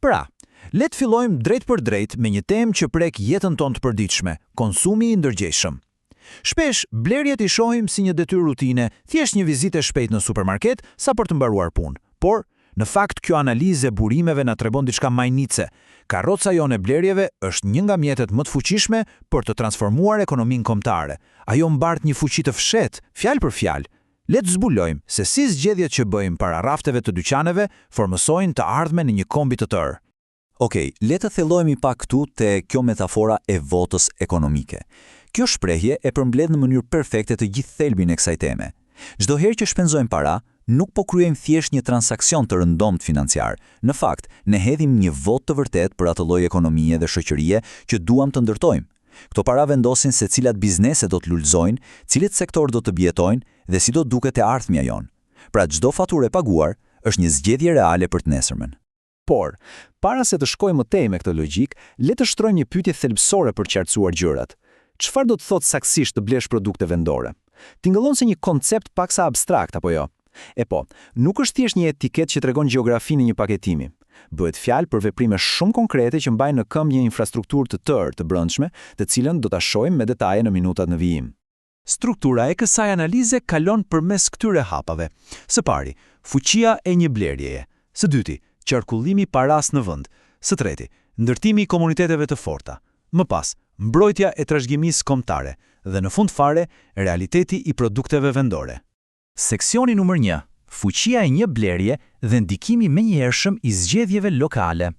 Pra, le të fillojmë drejtpërdrejt me një temë që prek jetën tonë të përditshme, konsumi i ndërgjegjshëm. Shpesh, blerjet i shohim si një detyrë rutine, thjesht një vizitë e shpejtë në supermarket sa për të mbaruar punë. Por, në fakt kjo analizë e burimeve na tregon diçka mahnitëse. Karroca jonë e blerjeve është një nga mjetet më të fuqishme për të transformuar ekonominë kombëtare. Ajo mbart një fuqi të fshehtë, fjalë për fjalë. Le të zbulojmë se si zgjedhjet që bëjmë para rafteve të dyqaneve formësojnë të ardhmen e një kombi të tërë. Okej, le të thellohemi pak këtu te kjo metafora e votës ekonomike. Kjo shprehje e përmbledh në mënyrë perfekte të gjithë thelbin e kësaj teme. Çdo herë që shpenzojmë para, nuk po kryejmë thjesht një transaksion të rëndomtë financiar. Në fakt, ne hedhim një votë të vërtetë për atë lloj ekonomie dhe shoqërie që duam të ndërtojmë. Këto para vendosin se cilat biznese do të lulëzojnë, cilët sektorë do të mbijetojnë dhe si do duket e ardhmja jonë. Pra çdo faturë e paguar është një zgjedhje reale për të nesërmen. Por, para se të shkojmë më tej me këtë logjikë, le të shtrojmë një pyetje thelbësore për të qartësuar gjërat. Çfarë do të thotë saktësisht të blesh produkte vendore? Tingëllon si një koncept paksa abstrakt, apo jo? E po, nuk është thjesht një etiketë që tregon gjeografinë e një paketimi. Bëhet fjalë për veprime shumë konkrete që mbajnë në këmbë një infrastrukturë të tërë të brendshme, të cilën do ta shohim me detaje në minutat në vijim. Struktura e kësaj analize kalon përmes këtyre hapave. Së pari, fuqia e një blerjeje. Së dyti, qarkullimi i parasë në vend. Së treti, ndërtimi i komuniteteve të forta. Më pas, mbrojtja e trashëgimisë kombëtare dhe në fund fare, realiteti i produkteve vendore. Seksioni numër 1, fuqia e një blerje dhe ndikimi i menjëhershëm i zgjedhjeve lokale.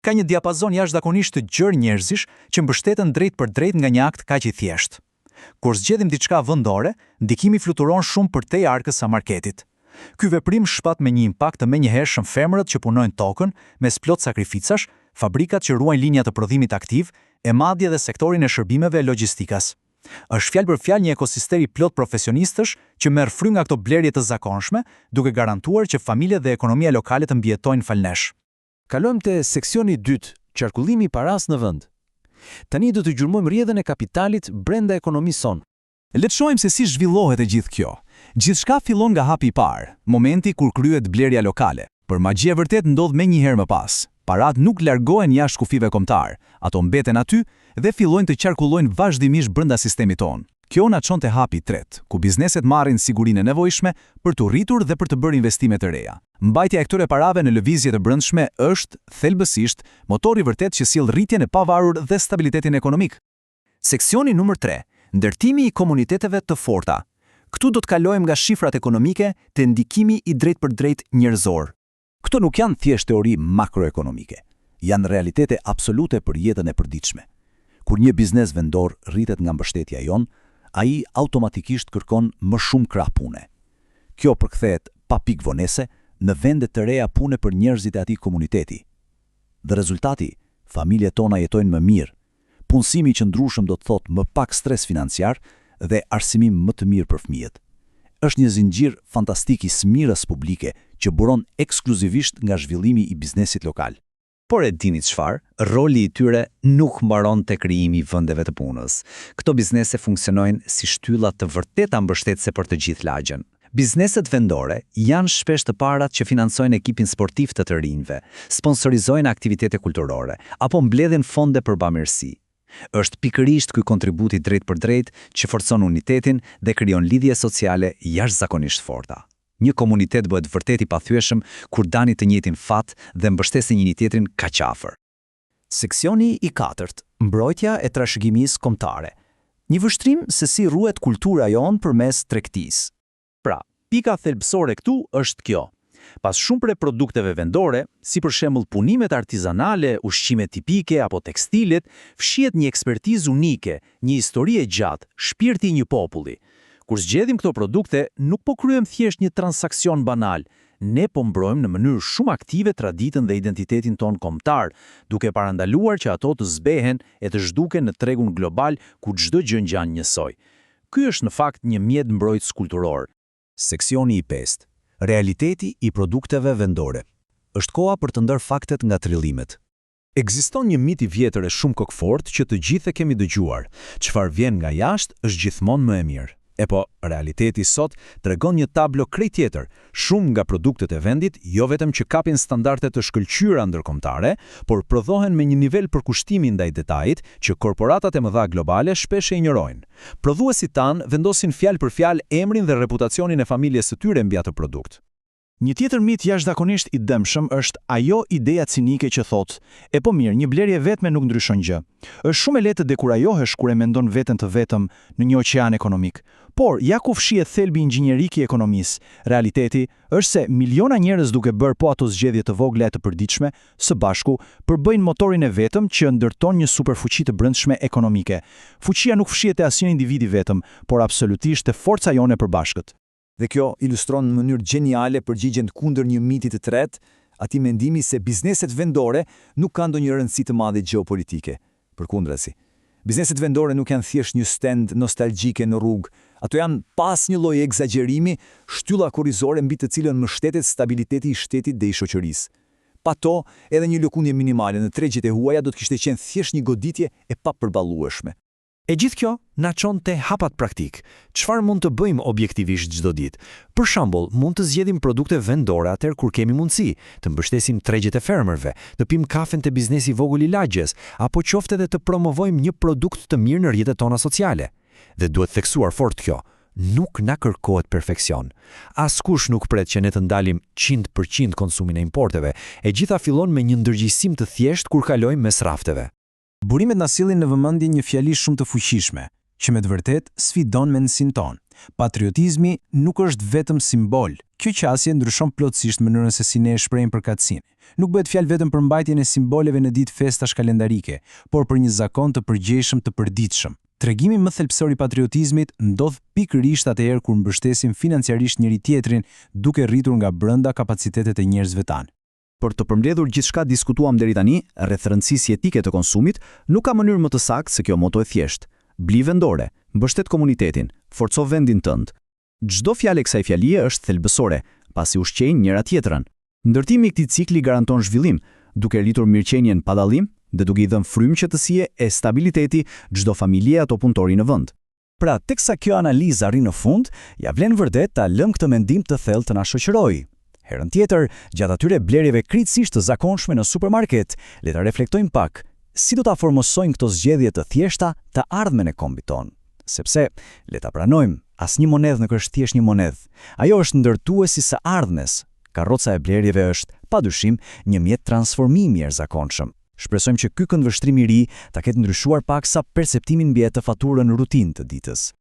Ka një diapazon jashtëzakonisht të gjerë njerëzish që mbështeten drejtpërdrejt nga një akt kaq i thjeshtë. Kur zgjedhim diçka vendore, ndikimi fluturon shumë përtej arkës së marketit. Ky veprim shpat me një impakt të menjëhershëm fermerët që punojnë tokën mes plot sakrificash, fabrikat që ruajnë linja të prodhimit aktiv, e madje dhe sektorin e shërbimeve e logjistikës. Është fjalë për fjalë një ekosistem i plot profesionistësh që merr frymë nga këto blerje të zakonshme, duke garantuar që familjet dhe ekonomia lokale të mbijetojnë falë nesh. Kalojmë te seksioni i dytë, qarkullimi i parasë në vend. Tani do të gjurmojmë rrjedhën e kapitalit brenda ekonomisë sonë. Le të shohim se si zhvillohet e gjithë kjo. Gjithçka fillon nga hapi i parë, momenti kur kryhet blerja lokale. Por magjia e vërtetë ndodh menjëherë më pas. Paratë nuk largohen jashtë kufijve kombëtarë, ato mbeten aty dhe fillojnë të qarkullojnë vazhdimisht brenda sistemit tonë. Kjo na çon te hapi i tretë, ku bizneset marrin sigurinë e nevojshme për t'u rritur dhe për të bërë investime të reja. Mbajtja e këtyre parave në lëvizje të brendshme është, thelbësisht, motori i vërtetë që sjell rritjen e pavarur dhe stabilitetin ekonomik. Seksioni numër 3, Ndërtimi i komuniteteve të forta. Këtu do të kalojmë nga shifrat ekonomike te ndikimi i drejtpërdrejtë njerëzor. Këto nuk janë thjesht teori makroekonomike, janë realitete absolute për jetën e përditshme. Kur një biznes vendor rritet nga mbështetja jonë, ai automatikisht kërkon më shumë krah pune. Kjo përkthehet pa pikë vonese në vende të reja pune për njerëzit e atij komuniteti. Dhe rezultati, familjet tona jetojnë më mirë, Punësimi i qëndrueshëm do të thotë më pak stres financiar dhe arsimim më të mirë për fëmijët. Është një zinxhir fantastik i së mirës publike që buron ekskluzivisht nga zhvillimi i biznesit lokal. Por e dini çfarë? Roli i tyre nuk mbaron te krijimi i vendeve të punës. Këto biznese funksionojnë si shtylla të vërteta mbështetëse për të gjithë lagjen. Bizneset vendore janë shpesh të parat që financojnë ekipin sportiv të të rinjve, sponsorizojnë aktivitete kulturore, apo mbledhin fonde për bamirësi. Është pikërisht ky kontribut i drejtpërdrejtë që forcon unitetin dhe krijon lidhje sociale jashtëzakonisht të forta. Një komunitet bëhet vërtet i pathyeshëm kur ndani të njëjtin fat dhe mbështesni njëri-tjetrin kaq afër. Seksioni i katërt, Mbrojtja e trashëgimisë kombëtare. Një vështrim se si ruhet kultura jonë përmes tregtisë. Pra, pika thelbësore këtu është kjo. Pas shumë prej produkteve vendore, si për shembull punimet artizanale, ushqimet tipike apo tekstilet, fshihet një ekspertizë unike, një histori e gjatë, shpirti i një populli. Kur zgjedhim këto produkte, nuk po kryejmë thjesht një transaksion banal, Ne po mbrojmë në mënyrë shumë aktive traditën dhe identitetin tonë kombëtar, duke parandaluar që ato të zbehen e të zhduken në tregun global ku çdo gjë ngjan njësoj. Ky është në fakt një mjet mbrojtës kulturor. Seksioni i pestë, Realiteti i produkteve vendore. Është koha për të ndarë faktet nga trillimet. Ekziston një mit i vjetër e shumë kokëfortë që të gjithë e kemi dëgjuar, çfarë vjen nga jashtë është gjithmonë më e mirë. Epo, realiteti sot tregon një tablo krejt tjetër. Shumë nga produktet e vendit jo vetëm që kapin standarde të shkëlqyera ndërkombëtare, por prodhohen me një nivel përkushtimi ndaj detajit që korporatat e mëdha globale shpesh e injorojnë. Prodhuesit tanë vendosin fjalë për fjalë emrin dhe reputacionin e familjes së tyre mbi atë produkt. Një tjetër mit jashtëzakonisht i dëmshëm është ajo ideja cinike që thotë, e po mirë, një blerje e vetme nuk ndryshon gjë. Është shumë e lehtë të dekurajohesh kur e mendon veten të vetëm në një oqean ekonomik. Por, ja ku fshihet thelbi inxhinierik i ekonomisë. Realiteti është se miliona njerëz duke bërë po ato zgjedhje të vogla e të përditshme, së bashku, përbëjnë motorin e vetëm që ndërton një superfuqi të brendshme ekonomike. Fuqia nuk fshihet te asnjë individ i vetëm, por absolutisht te forca jonë e përbashkët. Dhe kjo ilustron në mënyrë gjeniale përgjigjen kundër një miti të tretë, atij mendimi se bizneset vendore nuk kanë ndonjë rëndësi të madhe gjeopolitike. Përkundrazi, bizneset vendore nuk janë thjesht një stendë nostalgjike në rrugë, ato janë pa asnjë lloj ekzagjerimi shtylla kurrizore mbi të cilën mbështetet stabiliteti i shtetit dhe i shoqërisë. Pa to, edhe një lëkundje minimale në tregjet e huaja do të kishte qenë thjesht një goditje e papërballueshme. E gjithë kjo na çon te hapat praktikë. Çfarë mund të bëjmë objektivisht çdo ditë? Për shembull, mund të zgjedhim produkte vendore atëherë kur kemi mundësi, të mbështesim tregjet e fermerëve, të pimë kafen te biznesi i vogël i lagjes, apo qoftë edhe të promovojmë një produkt të mirë në rrjetet tona sociale. Dhe duhet theksuar fort kjo, nuk na kërkohet perfeksion. Askush nuk pret që ne të ndalim 100% konsumin e importeve. E gjitha fillon me një ndërgjegjësim të thjeshtë kur kalojmë mes rafteve. Burimet na sjellin në vëmendje një fjali shumë të fuqishme, që me të vërtetë sfidon mendësinë tonë. Patriotizmi nuk është vetëm simbol. Kjo qasje ndryshon plotësisht mënyrën se si ne e shprehim përkatësinë. Nuk bëhet fjalë vetëm për mbajtjen e simboleve në ditë festash kalendarike, por për një zakon të përgjegjshëm të përditshëm. Tregimi më thelbësor i patriotizmit ndodh pikërisht atëherë kur mbështesim financiarisht njëri-tjetrin, duke rritur nga brenda kapacitetet e njerëzve tanë. Për të përmbledhur gjithçka diskutuam deri tani rreth rëndësisë jetike të konsumit, nuk ka mënyrë më të saktë se kjo moto e thjeshtë. Bli vendore, mbështet komunitetin, forco vendin tënd. Çdo fjalë e kësaj fjalie është thelbësore, pasi ushqejnë njëra tjetrën. Ndërtimi i këtij cikli garanton zhvillim, duke rritur mirëqenien pa dallim dhe duke i dhënë frymë qetësie e stabiliteti çdo familje apo punëtori në vend. Pra, teksa kjo analizë arrin në fund, ia vlen vërtet ta lëmë këtë mendim të thellë të na shoqërojë. Herën tjetër, gjatë atyre blerjeve krejtësisht të zakonshme në supermarket, le të reflektojmë pak, si do ta formësojnë këto zgjedhje të thjeshta të ardhmen e kombit tonë? Sepse, le ta pranojmë, asnjë monedhë nuk është thjesht një monedhë. Ajo është ndërtues i së ardhmes. Karroca e blerjeve është, pa dyshim, një mjet transformimi i jashtëzakonshëm. Shpresojmë që ky këndvështrim i ri ta ketë ndryshuar paksa perceptimin mbi atë faturën rutinë të ditës.